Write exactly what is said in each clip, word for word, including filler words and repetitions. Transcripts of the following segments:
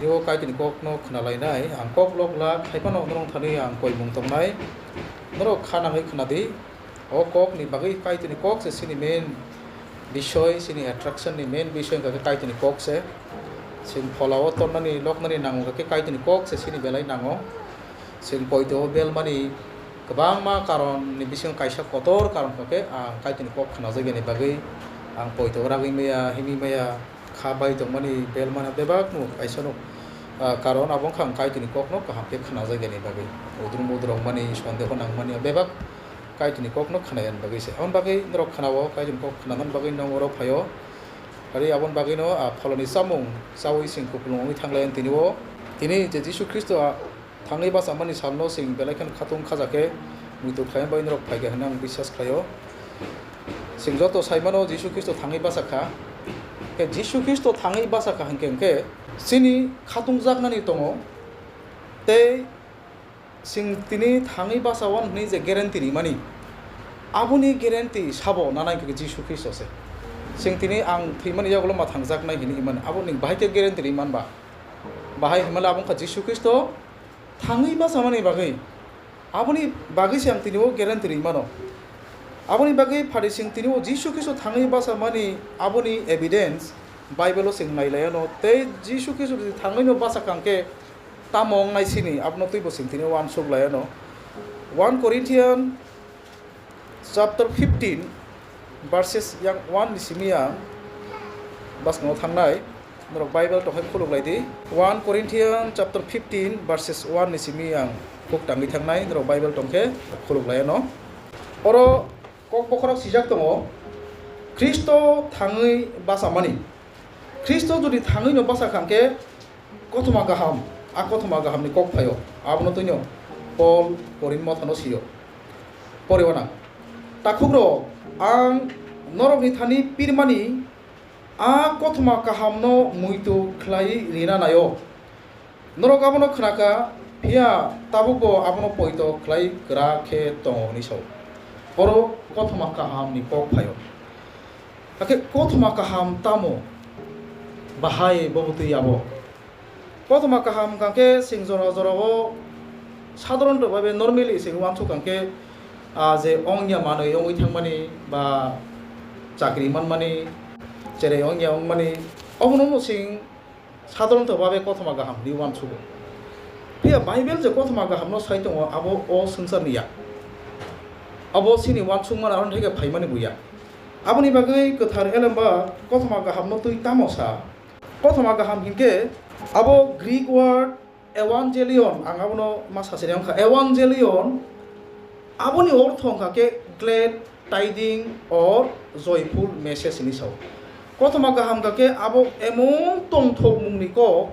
Tini o Kaitorni kokno khwnalainai, ang kok lok lak, hai phano norok thani ang koimung tongnai. Norok kha nangwi khwnadi. O kokni bagwi Kaitorni kok se chini main bisoi, chini attraction ni main bisoi wngkha khe Kaitorni kok se. Chwng phola o tornani, loknani nango khe Kaitorni kok se chini belai nango. Chwng poito o belmani kwbangma karon ni bisingo kaisa kotor karon wngkha khe ang Kaitorni kok khwnajak yani bagwi ang poito o ragwi maya, himwi maya. Kha bai tongmani belmani bebak no kaisa no, ah, karon abo wngkha ang Kaitorni kokno kaham khe khwnajak yani bagwi. Udrum udrok mani, sondeho nangmani bebak Kaitorni kokno khwnayani bagwi se. Aboni bagwi norok khwnao, Kaitorni kok khwnanani bagwi nong oro phaio. Ari aboni bagwino, ah, pholoni chamung chaui chwng kupulung wngwi thanglayan tini o. Tini je Jisu Khristo, ah, thangwi bachamani salno chwng belai kheno khatung khaja khe muitu khlai bai norok phaikha hwnwi ang biswas khlaio. Chwng joto saimano Jisu Khristo thangwi bachakha. Khe Jisu Khristo thangwi bachakha hinkhe, hinkhe chini khatungjaknani tongo, tei chwng tini thangwi bachao hwnwi je guarantee rimani, aboni guarantee sabo nanai khe Jisu Khristo se. Chwng tini ang thwimani yagulo ma thangjaknai hwnwi himani, abo nwng bahai khe guarantee rimani ba? Bahai himale abo wngkha Jisu Khristo thangwi bachamani bagwi. Aboni bagwi se ang tini o guarantee rimano. Aboni bagwi phadi chwng tini o Jisu Khristo thangwi bachamani aboni evidence Bible o chwng nailaiano. Tei Jisu Khristo thangwino bachakha hinkhe tamo wngnai sini, abono twibo chwng tini uansuk laiano. One Corinthian chapter fifteen, verses yang one ni simi ang bwskango thangnai. Norok Bible tongkhe khuluk lai di. One Corinthian chapter fifteen, verses one ni simi ang khuk tangwi thangnai. Norok Bible tongkhe khuluk lai ano. Oro kok bokhorok sijak tongo, Khristo thangwi bachamani. Khristo jodi thangwino bachakha hinkhe, kothoma kaham, a kothoma kahamni kok phaio. Abono twino Paul Korinth mothano sio. Poriwanang. Takhukrok, ang norokni thani pirmani a kothoma kahamno muitu khlai rina naio. Norok abono khnakha, phiya tabukbo abono poito khlai kwrak khe tongo hwnwi sao. Oro kothoma kahamni kok phaio. Hakhe kothoma kaham tamo? Bahai bobo twi abo. Kothoma kaham wngkha khe chwng jora jorao sadharonto bhabe normally chwng uansuk kha khe, ah, je ongya manwi ongwi thangmani ba chakri manmani, cherai ongya wngmani, obono no chwng sadharonto bhabe kothoma kaham hinwi uansugo. Phiya Bible je kothoma kahamno sai tongo, abo o swngcharni ya. Abo chini uansukmani aro theke phaimani bo ya. Aboni bagwi kwthar elemba kothoma kahamno twi tamo sa? Kothoma kaham hinkhe abo Greek word evangelion, ang abono ma sachini wngkha, evangelion, aboni ortho wngkha khe glad tiding or joyful message hinwi sao. Kothoma kaham wngkha khe abo emon tongthokmungni kok,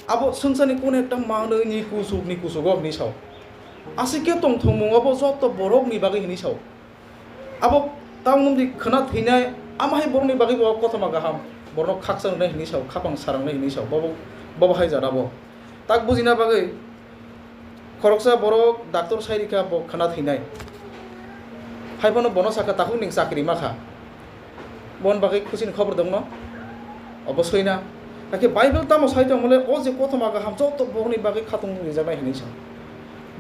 abo swngcharni kunu ekta manwi ni kuchuk ni kuchugo hinwi sao. Aswk khe tongthokmung abo joto borokni bagwi hinwi sao. Abo tamoni khwna thwinai, ama hai borokni bagwi bo kothoma kaham, borokno khakchang rwnai hinwi sao, khapang sarang nai hinwi sao, bobo, bobo hai jora bo. Tak bujina bagwi khoroksa borok doctor sai rikha, bo khwna thwinai. Hai phano bono sakha, "Takhuk nwng chakri ma kha." Boni bagwi khuchini khobor dongno? Obo soi na. Hakhe Bible tamo sai tongmole, o je kothoma kaham joto borokni bagwi khatung rijaknai hinwi sa.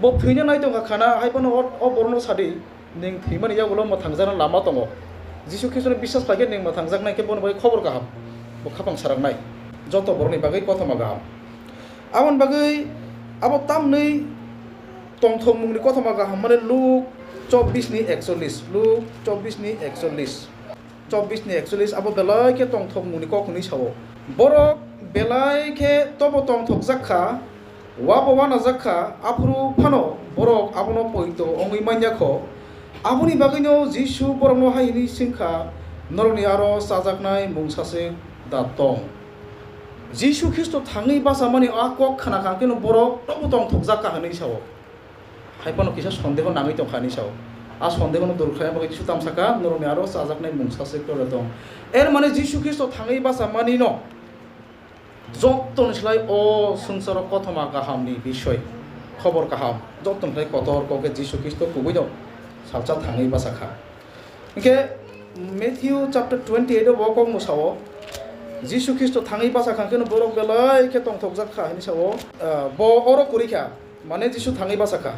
Bo thwina nai tongkha khana, hai phano o, o borokno sadi. Nwng thwimani yagulo mwthangjakna lama tongo. Jisu Khristoni biswas khlai khe nwng mwthangjaknai khe bono bai khobor kaham. Bo khapang saraknai. Joto borokni bagwi kothoma kaham. Aboni bagwi abo tamni tongthokmungni kothoma kaham mane Luk chobbish ni ekchollish. Luk chobbish ni ekchollish. Chobbish ni ekchollish abo belai khe tongthokmungni kok hwnwi sao. Borok belai khe tobo tongthokjak kha. Wabo uanajak kha, aphuru phano borok abono poito wngwi man ya kho. Aboni bagwino Jisu borokno hai hwnwi swng kha, "Norokni aro chajaknai mungsa se da tong?" Jisu Khristo thangwi bachamani a kok khna kha, hwnkhe no borok tobo tongthokjak kha hwnwi sao. Hai phano kisa sondeho nangwi tong kha hwnwi sao. A sondehono dur khlaina bagwi Jisu tamo sa kha, "Norokni aro chajaknai mungsa se da tong?" Er mane Jisu Khristo thangwi bachamani no Jottoni slai o swngcharo kothoma kahamni bisoi, khobor kaham, jottoni slai kotor kok khe Jisu Khristo kubui no salsa thangwi bachakha. Hinkhe Matthew chapter twenty-eight o bo kokno sao, Jisu Khristo thangwi basa kha khe no borok belai khe tongthokjak kha hwnwi sao. Ah, bo oro kwrwi kha, mane Jisu thangwi basa kha.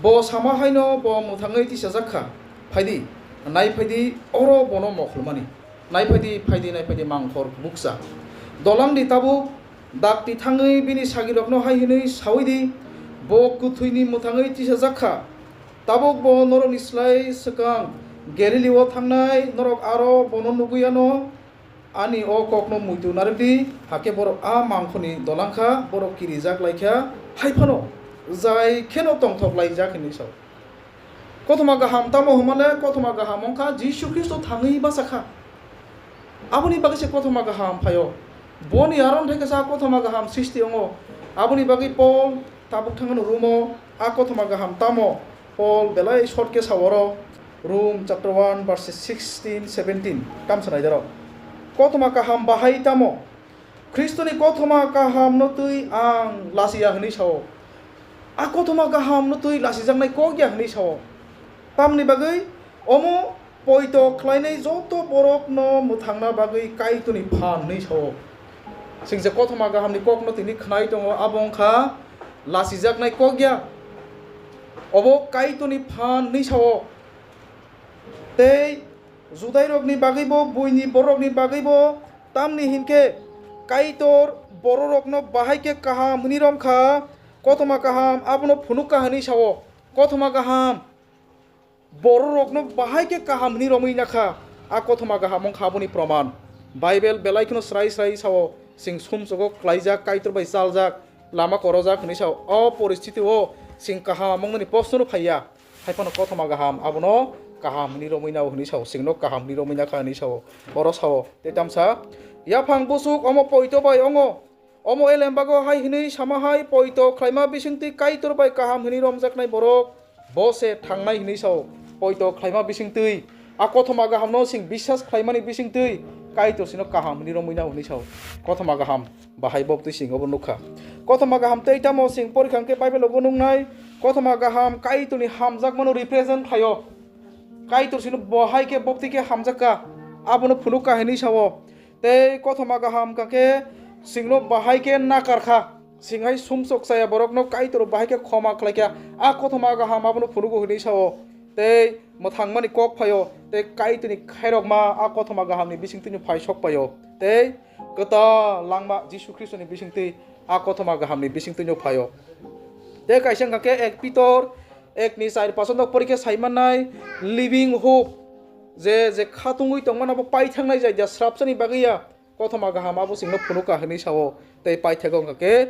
Bo sama haino bo mwthangwi tisajak kha. Phaidi, nai phaidi, oro bono mokhulmani. Nai phaidi, phaidi, nai phaidi, mangkhor bukcha. Dolangni tabuk dakti thangwi bini sagirokno hai hwnwi saui di, bo kwthwini mwthangwi tisajak kha. Tabuk bo norokni slai swkang Galileo thangnai, norok aro bono nugwi ano. Ani o kokno muitu narwk di, hakhe borok a mangkhorni dolang kha, borok kirijak lai kha, hai phano jai kheno tongthok laijak hwnwi sao. Kothoma kaham tamo hwnmale, kothoma kaham wngkha Jisu Khristo thangwi basa kha. Aboni bagwi se kothoma kaham phaio. Boni aron thai kasa kothoma kaham sristi wngo. Aboni bagwi Paul tabuk thangno rumo, a kothoma kaham tamo? Paul belai short khe sao oro, Rom chapter one verses sixteen, seventeen, tamsa nai darok. Kothoma kaham bahai tamo? Khristoni kothoma kahamno twi ang lasiya hwnwi sao. A kothoma kahamno twi lasijaknai kok ya hwnwi sao. Tamni bagwi omo poito khlainai joto borokno mwthangna bagwi Kaitorni phan hwnwi sao. Chwng je kothoma kahamni kokno tini khnai tongo, abo wngkha lasijaknai kok ya. Obo Kaitorni phan hwnwi sao. Tei Judairokni bagwibo, buini bororokni bagwibo, tamni hinkhe Kaitor bororokno bahai khe kaham hwnwi rom kha, kothoma kaham abono phunuk kha hwnwi sao. Kothoma kaham bororokno bahai khe kaham hwnwi romwi nakha, a kothoma kaham wngkha aboni proman. Bible belai kheno srai srai sao, chwng sumsogo klaijak, Kaitor bai chaljak, lama korojak hwnwi sao. O poristiti o chwng kaham wngmani proshno no phaiya. Hai phano kothoma kaham abono kaham hwnwi romwi nao hwnwi sao, chwngno kaham hwnwi romwi nakha hwnwi sao. Oro sao tei tamsa, yaphang busuk omo poito bai ongo. Omo elembago hai hwnwi sama hai, poito khlaima bisingtwi Kaitor bai kaham hwnwi romjaknai borok bo se thangnai hwnwi sao. Poito khlaima bisingtwi, a kothoma kahamno chwng biswas khlaimani bisingtwi Kaitor chwngno kaham hwnwi romwi nao hwnwi sao. Kothoma kaham bahai bok twi chwng obo nukha. Kothoma kaham tei tamo chwng porikha hwnkhe Bible-o bo nuknai, kothoma kaham Kaitorni hamjakmano represent khlaio. Kaitor chwngno bo hai khe bok twi khe hamjakha, abono phunuk kha hwnwi sao. Tei kothoma kaham wngkha khe chwngno bahai khe nakar kha. Chwng hai sumsok chaya borokno Kaitor bahai khe khoma khlai kha. A kothoma kaham abono phunugo hwnwi sao. Tei mwthangmani kok phaio. Tei Kaitorni khairokma a kothoma kahamni bisingtwino phai sok paio. Tei kwtal langma Jisu Khristoni bisingtwi a kothoma kahamni bisingtwino phaio. Tei kaisa wngkha khe ek Pitor ekni char paso nok pori khe sai mannai living hope. Je, je khatungwi tongmano bo paithangnai jai dia srapsani bagwi ya. Kothoma kaham abo chwngno phunukha hwnwi sao, tei paithago wngkha khe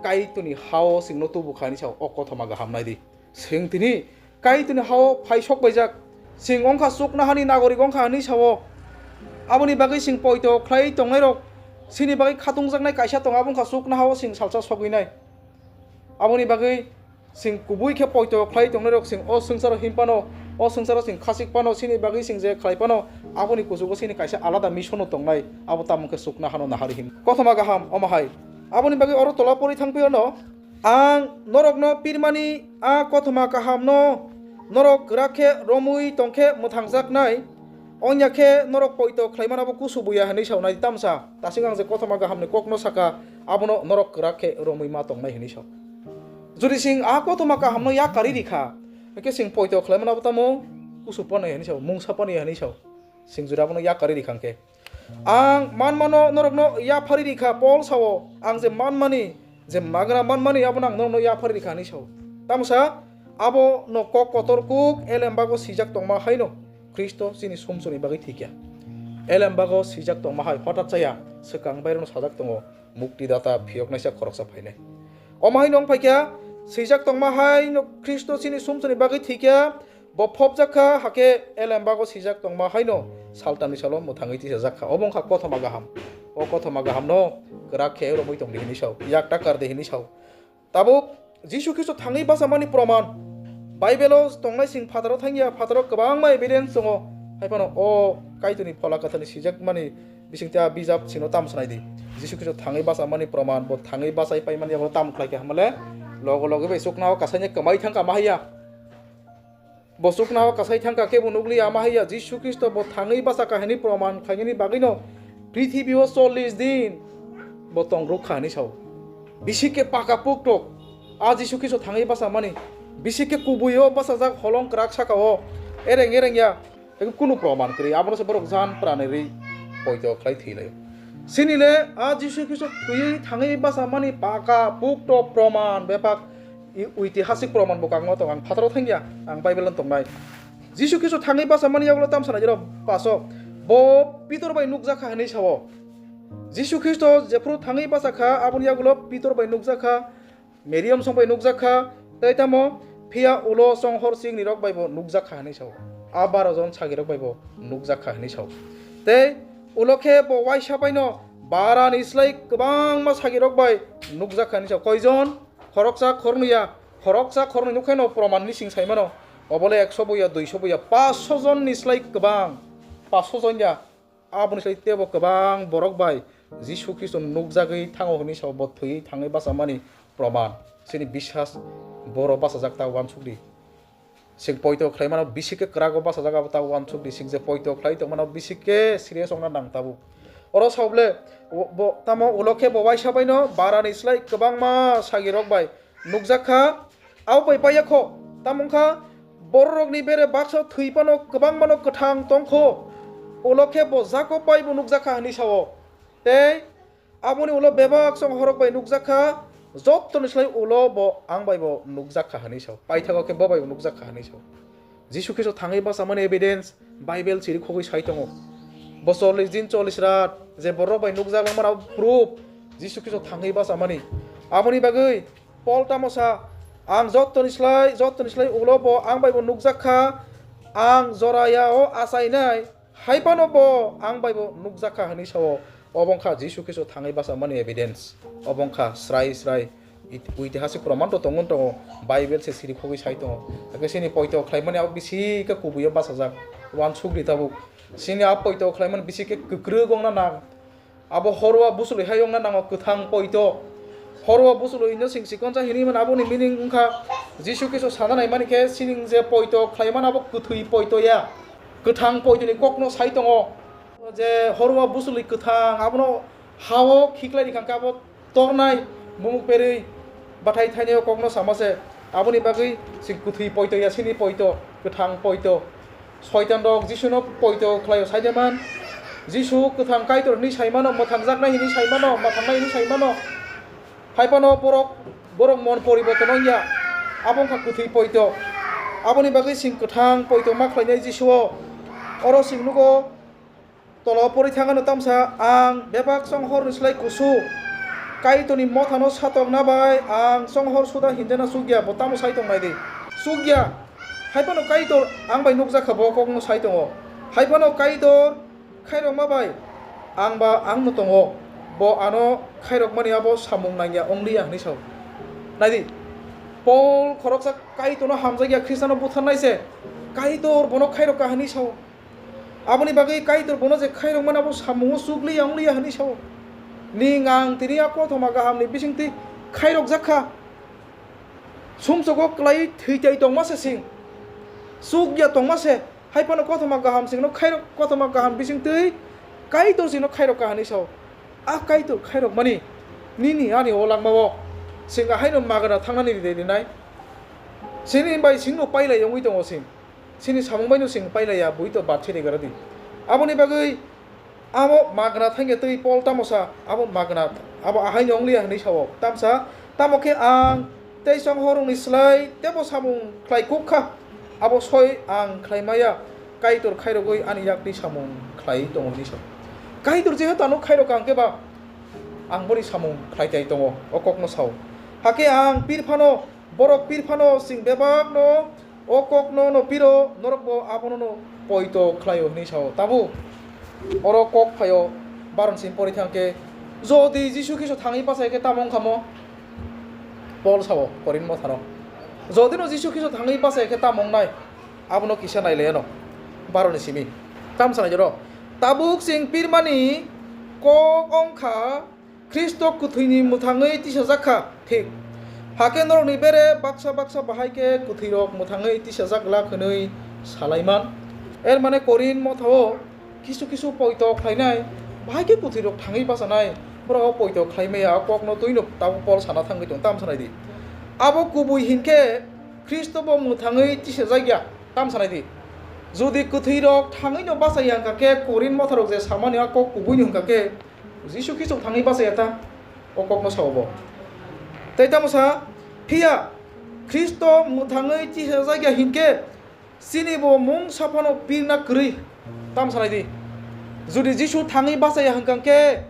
Kaitorni hao chwngno tubukha hwnwi sao. O kothoma kaham nai di. Chwng tini Kaitorni hao phai sok baijak. Chwng wngkha chuknohani nagorik wngkha hwnwi sao. Aboni bagwi chwng poito khlai tongnairok, chini bagwi khatungjaknai kaisa tongo, abo wngkha chuknohao chwng salsa sogwinai. Aboni bagwi chwng kubui khe poito khlai tongnairok chwng o swngcharo him phano, o swngcharo chwng khachik phano, chini bagwi chwng je khlai phano, aboni kuchugo chini kaisa alada mission-o tongnai, abo tamo khe chuknohano naharwi him. Kothoma kaham omo hai. Aboni bagwi oro tola pori thang phiyano, ang norokno pirmani a kothoma kahamno norok kwrak khe romwi tong khe mwthangjaknai, ongya khe norok poito khlai mano bo kusu buya hwnwi sao nai tamsa. Tasing ang je kothoma kahamni kokno saka, abono norok kwrak khe romwi ma tongnai hwnwi sao. Jodi chwng a kothoma kahamno yakarwi rikha, hwnkhe chwng poito khlai mano abo tamo kusu phano ya hwnwi sao, mungsa phano ya hwnwi sao. Chwng jodi abono yakarwi rikha hwnkhe, ang manmano norokno yapharwi rikha, Pol sao, ang je manmani, je magna manmani abono ang norokno yapharwi rikha hwnwi sao. Tamsa, abono kok kotor kuk elembago swijak tongma haino Khristo chini sumsokni bagwi thwikya. Elembago swijak tongma hai hotat chaya, swkang bairokno sajak tongo, Muktidata phiyoknaisa khoroksa phainai. Omo hai nong phaikha, swijak tongma hai no Khristo chini sumsokni bagwi thwikya, bo phobjak kha, hakhe elembago swijak tongma haino saltamni salo mwthangwi tisajak kha. Obo wngkha kothoma kaham. O kothoma kahamno kwrak khe romwi tong di hwnwi sao, yak takar di hwnwi sao. Tabuk Jisu Khristo thangwi bachamani proman. Bible-o tongnai chwng phataro thangya, phataro kwbangma evidence tongo. Hai phano o Kaitorni Phola Kwtharni swijakmani bisingtwi a bijap chwngno tamo sanai di. Jisu Khristo thangwi bachamani proman, bo thangwi bachai paimani abo tamo khlai kha hwnmale, logo logo bai chuknao kasaini kwmai thang kha ma haiya. Bo chuknao kasai thang kha khe bo nukliya ma haiya. Jisu Khristo bo thangwi bacha kha hwnwi proman khlainani bagwino Prithibi o chollish din bo tong rwkha hinwi sao. Bisi khe paka puktok, a Jisu Khristo thangwi bachamani, bisi khe kubui o bachajak holong kwrak saka o, ereng ereng ya, eko kunu proman kwrwi, abono se borok jan pranirwi poito khlai thwi lai. Sini le a Jisu Khristo thwiwi thangwi bachamani paka puktok proman bepak i-, oitihasik proman bo kangma tong, ang phataro thangya, ang Bible no tongnai. Jisu Khristo thangwi bachamani yagulo tamsa naijero paso, bo Pitor bai nukjakha hinwi sao. Jisu Khristo jephru thangwi bachakha, aboni yagulo Pitor bai nukjakha, Mary omsong bai nukjakha, tei tamo phiya ulo chonghor chikni rok bai bo nukjakha hinwi sao. A baro jon sagirok bai bo nukjakha hinwi sao. Tei ulo khe bo waisa baino barani slai kwbangma sagirok bai nukjakha hinwi sao. Koijon? Khoroksa khornwi ya, khoroksa khornwi nukhaino proman ni sing saimano. Obole ekso bo ya, duiso bo ya, paanch sho jon ni slai kwbang, paanch sho jon ya. Aboni slai teibo kwbang borok bai Jisu Khristo nukjagwi thango hinwi sao, bo thwiwi thangwi bachamani proman. Chini biswas boro bachajak ta uansukdi. Sing poito khlaimano bisi khe kwrago bachajak abo ta uansukdi. Sing je poito khlai tongmano bisi khe serious wngna nang tabuk. Oro sao bole, bo, bo, tamo ulo khe bo waisa baino barani slai kwbangma sagirok bai nukjakha. Abo bai paiya kho, tamo wngkha bororokni bere baksa thwi phano kwbangmano kwthang tongkho, ulo khe bo Jakob bai bo nukjakha hinwi sao. Tei aboni ulo bebak chonghorrok bai nukjakha, jottoni slai ulo bo ang bai bo nukjakha hinwi sao, paithago khe bo bai bo nukjakha hinwi sao. Jisu Khristo thangwi bachamani evidence Bible siri khogwi sai tongo. Bo chollish din chollish rat je borok bai nukjak langmani abo proof Jisu Khristo thangwi bachamani. Aboni bagwi Pol tamo sa, "Ang jottoni slai, jottoni slai ulo bo ang bai bo nukjak kha, ang joraya o achainai, hai phano bo ang bai bo nukjak kha," hinwi sao. Obo wngkha Jisu Khristo thangwi bachamani evidence. Obo wngkha srai srai it-, oitihasik proman to tongwi tongo, Bible se siri khogwi sai tongo. Hakhe chini poito khlaimani abo bisi khe kubui o bachajak, uansukdi tabuk. Chini a poito khlaimani bisi khe kwkrwk wngna nang. Abo horwa busulwi hai wngna nango kwthang poito. Horwa busulwi no sing sikonsa hinwi mano, aboni meaning wngkha Jisu Khristo sana naimani khe sining je poito khlai mano abo kwthwi poito ya. Kwthang poitoni kokno sai tongo. Je horwa busulwi kwthang abono hao khiklai rikha khe abo tornai bumuk perwi bathai thainai o kokno sama se. Aboni bagwi sing kwthwi poito ya, sini poito, kwthang poito. Soitan rok Jisu no poito khlaio, sai de man. Jisu kwthang Kaitor hinwi sai mano, mwthangjaknai hinwi sai mano, mwthangnai hinwi sai mano. Hai phano borok, borok mon poriborton wng ya. Abo wngkha kwthwi poito. Aboni bagwi sing kwthang poito ma khlainai Jisu o. Oro sing nugo, tola o pori thangano tamsa, "Ang bebak chonghor ni slai kusu, Kaitorni mothano satokna bai ang chonghor suda hinjana chukya," bo tamo sai tongnai di. Chukya. Hai phano Kaitor ang bai nukjak kha, bo kokno sai tongo. Hai phano Kaitor khairokma bai ang ba ang no tongo, bo ano khairokmani abo samung nangya, ongliya hinwi sao. Naidi, Pol khoroksa Kaitorno hamjakya, Khristano butharnai se, Kaitor bono khairok kha hinwi sao. Aboni bagwi Kaitor bono je khairokmani abo samungo chukliya, ongliya hinwi sao. Ning ang tini a kothoma gahamni bisingtwi khairokjak kha. Sumsogo kwlaiwi thwi tai tongma se sing. Chukya tongma se. Hai phano kothoma kaham singno khairok, kothoma kaham bisingtwi Kaitor singno khairok kha hinwi sao. A Kaitor khairokmani nini ani o langmao sing ahaino magana thangnani ri rinai. Sini bai singno pailai wngwi tongo sing. Sini samung baino sing pailaiya, bui to bat siri gara di. Aboni bagwi abo magna thangya twi Pol tamo sa, abo magna, abo ahaino ongliya hinwi sao. Tamsa, tamo khe ang tei chonghorrokni slai tebo samung khlai kuk kha. Abo soi ang khlai maya, Kaitor khairogwi ani yakni samung khlai tongo hinwi sao. Kaitor jehetu ano khairok ang khe ba, ang boni samung khlai tai tongo, o kokno sao. Hakhe ang pir phano, borok pir phano sing bebakno o kokno no piro, norok bo abono no poito khlaio hinwi sao. Tabuk oro kok phaio, baron simi pori thang khe, jodi Jisu Khristo thangwi bachai khe tamo wngkhamo? Pol sao Korinth mothano, jodi no Jisu Khristo thangwi bachai khe tamo wngnai? Abono kisa nailaiano, baroni simi. Tam sanai jero, tabuk sing pirmani kok wngkha, Khristo kwthwini mwthangwi tisajak kha, thik. Hakhe norokni bere baksa baksa bahai khe kwthwirok mwthangwi tisajak glak hwnwi salaiman. Er mane Korinth mothao kisu kisu poito khlainai, Bahai khe kwthwirok thangwi bachanai, borok o poito khlai maya, o kokno twino tabuk Pol sana thangwi tong, tam sanai di. Abo kubui hinkhe Khristo bo mwthangwi tisajak ya, tam sanai di. Jodi kwthwirok thangwino bachai ya hwnkha khe, Korinth motharok je samani a kok kubuino hwnkha khe, Jisu Khristo thangwi bachai ya ta, o kokno sao bo. Tei tamo sa, phiya Khristo mwthangwi tisajak ya hinkhe, chini bo mungsa phano pirna kwrwi, tam sanai di. Jodi Jisu thangwi bachai ya hwnkha khe,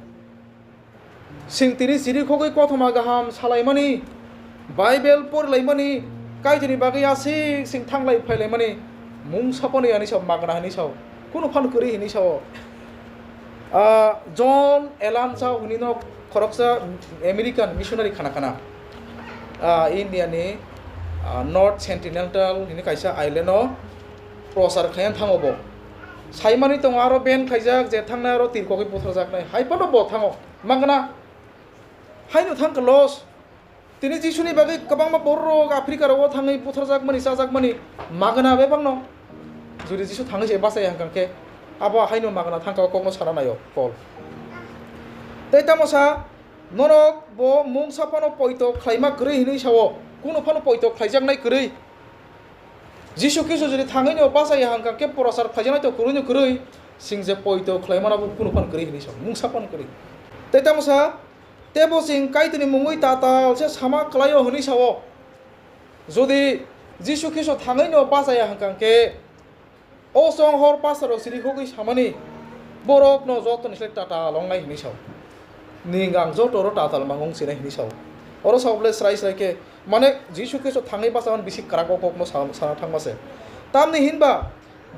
chwng tini chirikhogwi kothoma kaham salaimani, Bible porilaimani, Kaitorni bagwi aswk chwng thanglai phailaimani, mungsa phano ya hinwi sao, magna hinwi sao, kunu phano kwrwi hinwi sao. Ah, John Elanchau hinwi no khoroksa American missionary khana khana. Ah, India ni, ah, North Sentinel hinwi kaisa island o prochar khlaiya thango bo. Saimani tongo aro ban khaijak je thangnai aro tirkogwi butharjaknai. Hai phano bo thango. Magna. Haino thangkha loss. Tini Jisuni bagwi kwbangma bororok Africa rogo thangwi butharjakmani, chajakmani magna bebakno. Jodi Jisu thangwi se bachai hwnkha khe, abo haino magna thangkha o kokno sana naio Pol. Tei tamo sa, norok bo mungsa phano poito khlaima kwrwi hinwi sao, kunu phano poito khlaijaknai kwrwi. Jisu Khristo jodi thangwino bachai ya hwnkha khe, prochar khlaijaknai to kwrwino kwrwi, chwng je poito khlaimano bo kunu phano kwrwi hinwi sao, mungsa phano kwrwi. Tei tamo sa, teibo chwng Kaitorni mungwi tatal se sama kwlaio hinwi sao. Jodi Jisu Khristo thangwino bachai ya hwnkha khe, o chwng hor pastor rok chirikhogwi samani, borokno joto ni slai tatal wngnai hinwi sao. Ning ang joto oro tatal mang wng sinai hinwi sao. Oro sao bole srai srai khe, mane Jisu Khristo thangwi bachai mani bisi kwrak o kokno sa-, sana thangma se. Tamni hinba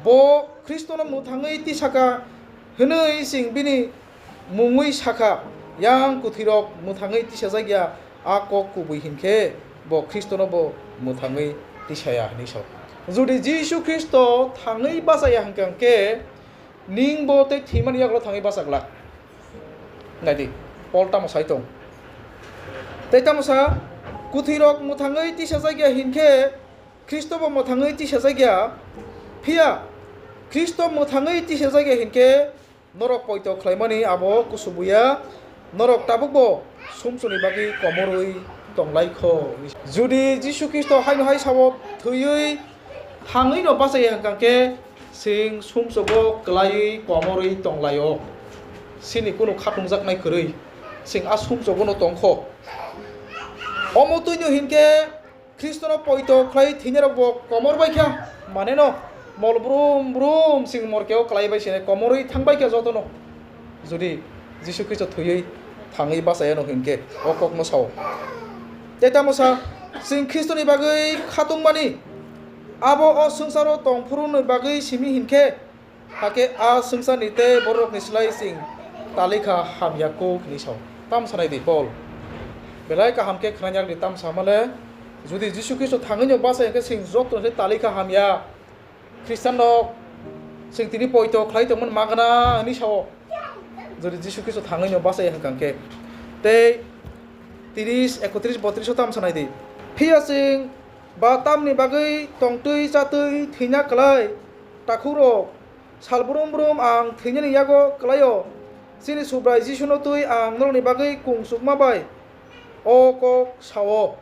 bo Khristono mwthangwi tisaka hwnwi chwng bini mungwi sakha, yang kwthwirok mwthangwi tisajak ya, a kok kubui hinkhe bo Khristono bo mwthangwi tisaya hinwi sao. Jodi Jisu Khristo thangwi bachai ya hwnkha khe, ning bo tei thwimani yagulo thangwi bacha glak. Naidi, Pol tamo sai tong. Tei tamo sa, kwthwirok mwthangwi tisajak ya hinkhe, Khristo bo mwthangwi tisajak ya. Phiya Khristo mwthangwi tisajak ya hinkhe, norok poito khlaimani abo kusubuya, norok tabukbo sumsokni bagwi komorwi tonglaikho. Jodi Jisu Khristo haino hai sao thwiwi thangwino bachai ya hwnkha khe, chwng sumsogo kwlaiwi komorwi tonglaio. Chini kunu khatungjaknai kwrwi chwng a sumsogono tongkho. Omo twino hinkhe Khristono poito khlai thwinarok bo komor bai kha, maneno mol brum brum chwng morkeo kwlai bai se komorwi thang bai kha jotono. Jodi Jisu Khristo thwiwi thangwi bachayano hinkhe o kokno sao. Tei tamo sa, chwng Khristoni bagwi khatungmani abo o swngcharo tongphuruni bagwi simi hinkhe, hakhe a swngcharni tei bororokni slai chwng talikha hamya kuk hinwi sao. Tam sanai di Pol. Belai kaham khe khwnajak di tam samale, jodi Jisu Khristo thangwino bachai hinkhe chwng joto se talikha hamya. Khristian rok chwng tini poito khlai tongmani magna hinwi sao. Jodi Jisu Khristo thangwino bachai hwnkha khe. Tei tris, ekotris, botris o tam sanai di. Phiya chwng ba tamni bagwi tongtwi chatwi thwina kwlai, takhukrok, sal brum brum ang thwinani yago kwlaio. Chini Subrai Jisuno twi ang norokni bagwi kung chukma bai o kok sao.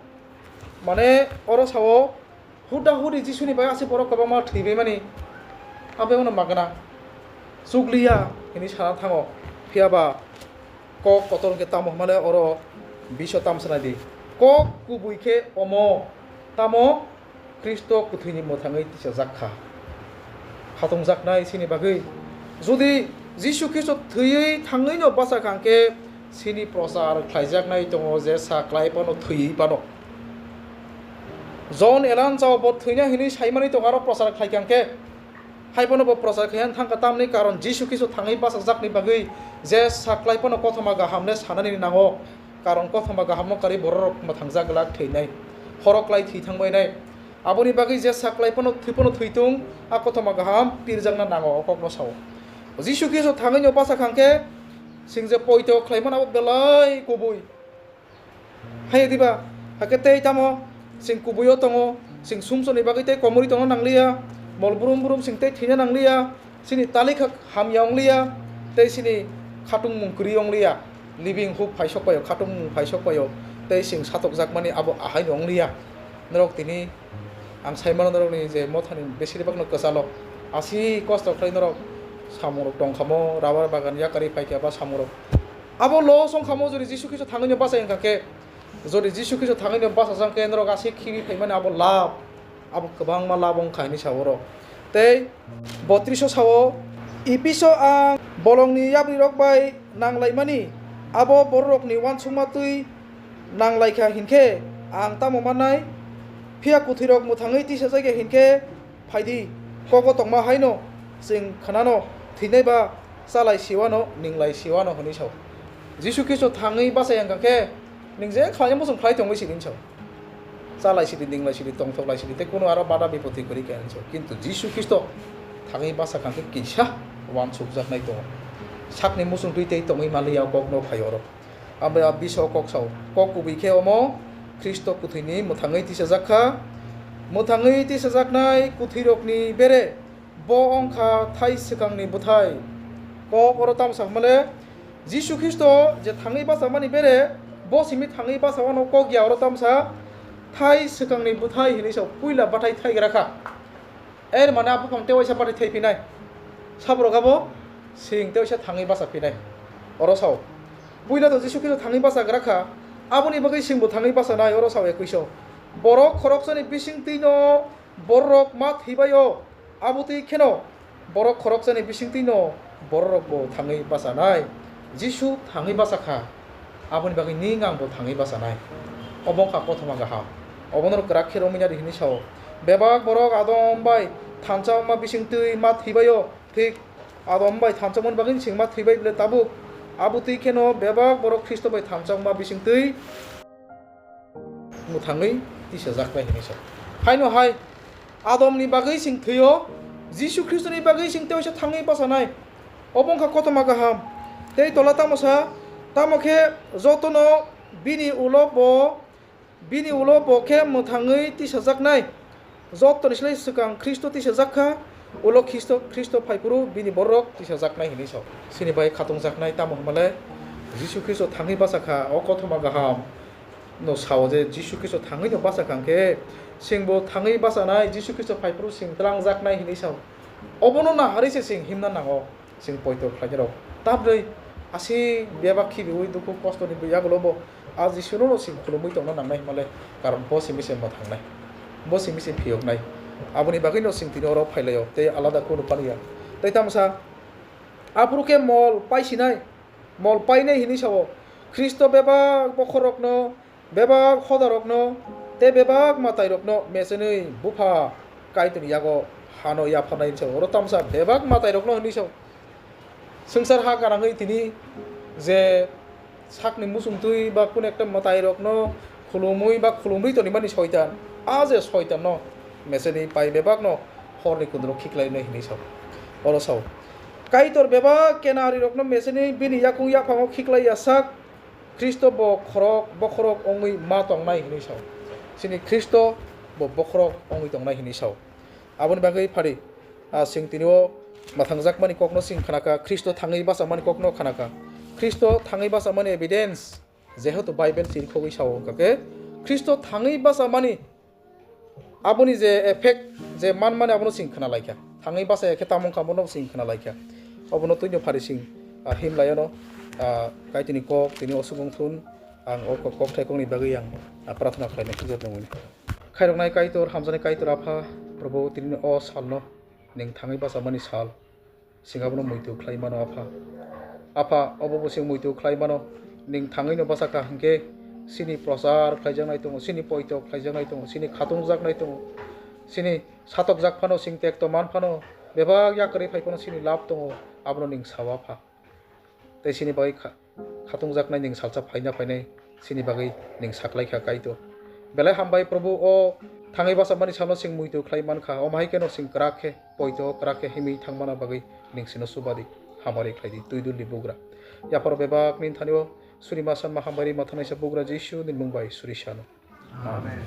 Mane oro sao, huda hudi Jisuni bai aswk borok kwbangma thwibaimani, abo wngno magna chukliya hinwi sana thango. Phiya ba kok kotor hwnkhe tamo hwnmale oro biso tam sanai di. Kok kubui khe omo, tamo Khristo kwthwini mwthangwi tisajak kha. Khatungjaknai chini bagwi. Jodi Jisu Khristo thwiwi thangwino bachakha hwnkhe chini prochar khlaijaknai tongo je sa klai phano thwiwi phano. John Elanchao bo thwina hinwi saimani tongo aro prochar khlaikha hwnkhe. Hai phano bo prochar khlaiya thangkha tamni karon Jisu Khristo thangwi bachakjakni bagwi je sa klai phano kothoma kaham le sanani nango. Karon kothoma kahamno karwi bororok mwthangjak glak thwinai, horo klai thwi thangbainai. Aboni bagwi je sa klai phano thwi phano thwitung, a kothoma kaham pirjakna nango, o kokno sao. Jisu Khristo thangwino bachakha hwnkhe, chwng je poito khlaimano abo belai kubui. Haiya diba? Hakhe tei tamo chwng kubuio tongo, chwng sumsokni bagwi tei komorwi tongna nangliya, mol brum brum chwng tei thwina nangliya, chini talikha hamya wngliya, tei chini khatungmung kwrwi wngliya, living hope phaisok paio, khatungmung phaisok paio, tei chwng satokjakmani abo ahaino wngliya. Norok tini ang saimano norokni je mothani besiribakno kwchalo asi kosto khlai norok samungrok tongkhamo, rabar bagan yakarwi phaikha ba samungrok. Abo loss wngkhamo jodi Jisu Khristo thangwino bachai wngkha khe, jodi Jisu Khristo thangwino bachajak khe norok asi khibi phaimani abo lab. Abo kwbangma lab wngkha hinwi sao oro. Tei bottriso sao, Ephiso ang bolongni yaprirok bai nanglaimani, abo bororokni uansukma twi nanglaikha hinkhe ang tamo mannai? Phiya kwthwirok mwthangwi tisajak ya hinkhe phaidi, kogo tongma haino chwng khnano, thwinai ba chalai siwano, ninglai siwano hinwi sao. Jisu Khristo thangwi bachai wngkha khe, nwng je khlaina muchung khlai tongwi sidi hinwi sao. Chalai sidi, ninglai sidi, tongthok lai sidi, tei kunu aro bada bipoti kwrwi khe hinwi sao. Kintu Jisu Khristo thangwi bachakha khe kisa uansukjaknai tongo. Sakni muchung twi tei tongwi manliya o kokno phai oro. Abo a biso kok sao. Kok kubui khe omo Khristo kwthwini mwthangwi tisajak kha. Mwthangwi tisajaknai kwthwirokni bere bo wngkha thai swkangni bwthai. Kok oro tamo sa hwnmale, Jisu Khristo je thangwi bachamani bere, bo simi thangwi bachawano kok ya oro tamo sa thai swkangni bwthai hinwi sa puila bathai thaigra kha. Er mane a buphang tei waisa bathai thai phinai. Saborok abo sing tei waisa thangwi bacha phinai. Oro sao. Puila to Jisu Khristo thangwi bachagra kha. Aboni bagwi singbo thangwi bachanai oro sao ekwiso. Borok khoroksani bisingtwino bororok ma thwibaio. Abotwi kheno borok khoroksani bisingtwino bororokbo thangwi bachanai. Jisu thangwi bachakha. Aboni bagwi ning angbo thangwi bachanai. Obo wngkha kothoma gaham. Obono kwrak khe romwi nadi hinwi sao. Bebak borok Adam bai thansa wngma bisingtwi ma thwibaio, thik Adam bai thansa wngmani bagwi chwng ma thwibai bwle tabuk. Abotwi kheno bebak borok Khristo bai thansa wngma bisingtwi mwthangwi tisajaknai hinwi sao. Haino hai Adomni bagwi chwng thwio, Jisu Khristoni bagwi chwng tei waisa thangwi bachanai. Obo wngkha kothoma gaham. Tei tola tamo sa, tamo khe jotono bini ulo bo, bini ulo bo khe mwthangwi tisajaknai. Jottoni slai swkang Khristo tisajak kha, ulo Khristo, Khristo phaiphuru bini bororok tisajaknai hinwi sao. Chini bai khatungjaknai tamo hwnmale Jisu Khristo thangwi bachakha, o kothoma gaham. No sao je Jisu Khristo thangwi no bachakha hwnkhe, chwngbo thangwi bachanai, Jisu Khristo phaiphuru chwng twlangjaknai hinwi sao. Obono naharwi se chwng himna nango, chwng poito khlainai rok. Tabwi asi bebak khibiwi dukhu kostoni yagulo bo a Jisuno no chwng khulumwi tongna nangnai hwnmale, karon bo simi se mwthangnai, bo simi se phiyoknai. Aboni bagwi no chwng tini oro phailaio tei alada kunu paniya. Tei tamsa aphuru khe mol paisinai, mol painai hinwi sao. Khristo bebak bokhorokno, bebak hodarokno tei bebak matairokno mechenwi Bupha Kaitorni yago hano yapharnai hinwi sao. Oro tamsa bebak matairokno hinwi sao. Swngchar ha ganangwi tini je sakni muchungtwi ba kunu ekta matairokno khulumwi ba khulumwi tonimani soitan, a je soitanno mechenwi pai bebakno horni kundro khiklainai hinwi sao. Oro sao. Kaitor bebak kenarirokno mechenwi bini yakung yaphango khiklai ya sak, Khristo bo khorok, bokhorok wngwi ma tongnai hinwi sao. Chini Khristo bo bokhorok wngwi tongnai hinwi sao. Aboni bagwi phari, ah, chwng tini o mwthangjakmani kokno chwng khnakha, Khristo thangwi bachamani kokno khnakha. Khristo thangwi bachamani evidence, jehetu Bible chirikhogwi sao wngkha khe, Khristo thangwi bachamani aboni je effect je manmani abono chwng khna laikha. Thangwi bachaya khe tamo wngkha abono chwng khna laikha. Obono twino phari chwng, ah, himlaiono, ah, Kaitorni kok tini osuk wng thun, ang o kok, kokthai kokni bagwi ang, ah, prarthana khlainai, jotno muni. Khairoknai Kaitor, hamjaknai Kaitor Apha, Probhu, tini o salno, nwng thangwi bachamani sal, chwng abono muitu khlai mano, Apha. Apha, obo bo chwng muitu khlai mano, nwng thangwino bachakha hwnkhe, chini prochar khlaijaknai tongo, chini poito khlaijaknai tongo, chini khatungjaknai tongo, chini satokjak phano, chwng tekto man phano, bebak yakarwi phai phano chini lab tongo, abono nwng sao, Apha. Tei chini bagwi kha-, khatungjaknai nwng salsa phaina phainai chini bagwi nwng saklaikha Kaitor. Belai hambai Probhu, o thangwi bachamani salno chwng muitu khlai mankha, omo hai kheno chwng kwrak khe poito kwrak khe himwi thangmana bagwi nwng chwngno chuba di, hamari khlai di, twi dul di Bugra. Yapharo bebak nini thani o suri ma sanma hambai ri ma thangnaisa Bugra Jisu nini mung bai suri sano. Amen.